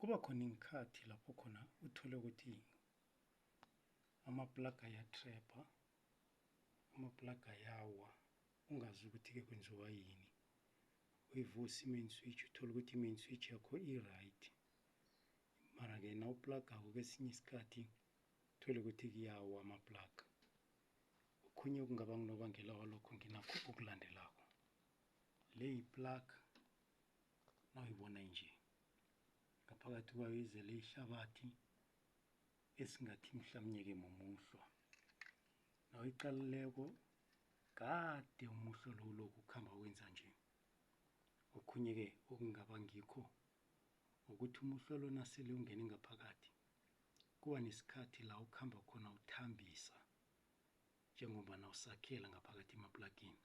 Kuba khona iinkhathi lapho khona uthole ukuthi amaplaga ayatrepha, amaplaga ayawa, ungazi ukuthi-ke kwenziwa yini. Uyivuse i-main switch, uthole ukuthi i-main switch yakho i-right, mara-ke nawuplagako kesinye isikhathi uthole ukuthi kuyawa amaplaga. Okhunye okungaba ngunobangela walokho nginakho okulandelako. Le yi-plug nawuyibona nje, ngaphakathi kwayo izele ihlabathi esingathi mhlamunye-ke mumuhlwa. Nawuyiqalileko kade umuhlwa lo ulokhu ukhamba wenza nje. Okhunye-ke okungaba ngikho ukuthi umuhlwa lo nasele ungene ngaphakathi kuba nesikhathi la ukhamba khona uthambisa njengombana usakhela ngaphakathi emaplagini.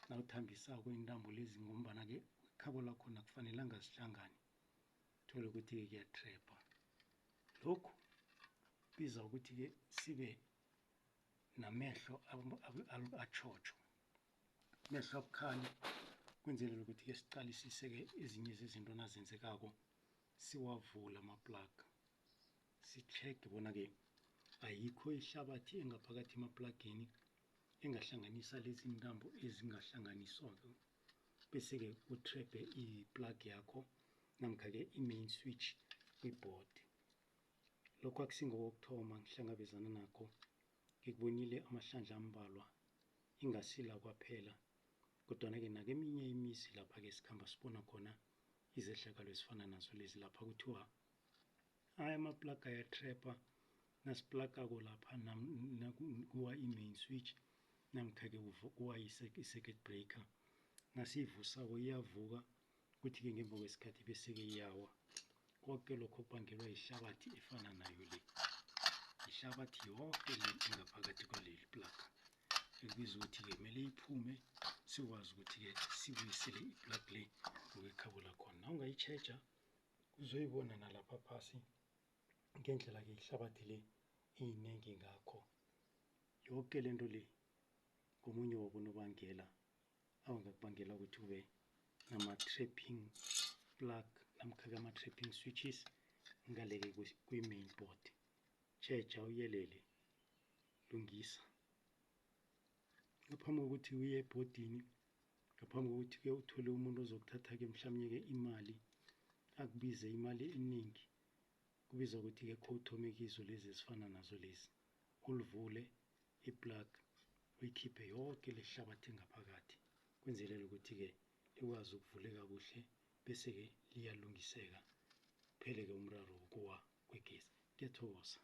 Nawuthambisako iintambo lezi, ngombana-ke ikhabo lakhona kufanelanga zihlangane, uthole ukuthi-ke kuyatrepha. Lokhu kubiza ukuthi-ke sibe namehlo atjhotjho, amehlo abukhali, kwenzelela ukuthi-ke siqalisise-ke ezinye zezinto nazenzekako, siwavule ama-plug, si-check bona-ke ayikho ihlabathi engaphakathi emaplagini engahlanganisa lezi ntambo ezingahlanganiswako, bese-ke utrephe i-plug yakho namkha-ke i-main switch kwi-board. Lokho akusingokokuthoma ngihlangabezana nakho, ngikubonile amahlandla ambalwa, ingasi la kwaphela kodwana-ke nakeminye imizi lapha-ke sikhamba sibona khona izehlakalo ezifana nazo lezi, lapha kuthiwa hayi amaplaga ayatrepha, nasiplagako lapha kuwa i-main switch namkha-ke kuwa i-circuit breaker, nasiyivusako iyavuka, kuthi-ke ngemva kwesikhathi bese-ke iyawa. Koke lokho kubangelwa yihlabathi efana nayo le, ihlabathi yoke le engaphakathi kwaleli plug, ekubiza ukuthi-ke kumele iphume, sikwazi ukuthi-ke sibuyisele i-plug le ngokwekhabo lakhona. Nawungayitjheja uzoyibona nalapha phasi ngendlela-ke ihlabathi le iyinengi ngakho. Yoke lento le ngomunye wabonobangela abangakubangela ukuthi kube nama-trapping plug namkha-ke ama-trapping switches ngale-ke kwi-main board. Tjheja, uyelele, lungisa ngaphambi kokuthi uye ebhodini, ngaphambi kokuthi-ke uthole umuntu ozokuthatha-ke mhlawumbe-ke imali, akubize imali eningi. Kubiza ukuthi-ke khowuthome kizo lezi ezifana nazo lezi, ulivule i-plug, uyikhiphe yoke lehlabathi engaphakathi, kwenzelela ukuthi-ke likwazi ukuvuleka kuhle, bese-ke liyalungiseka, kuphele-ke umraro wokuwa kwegezi. Ngiyathokoza.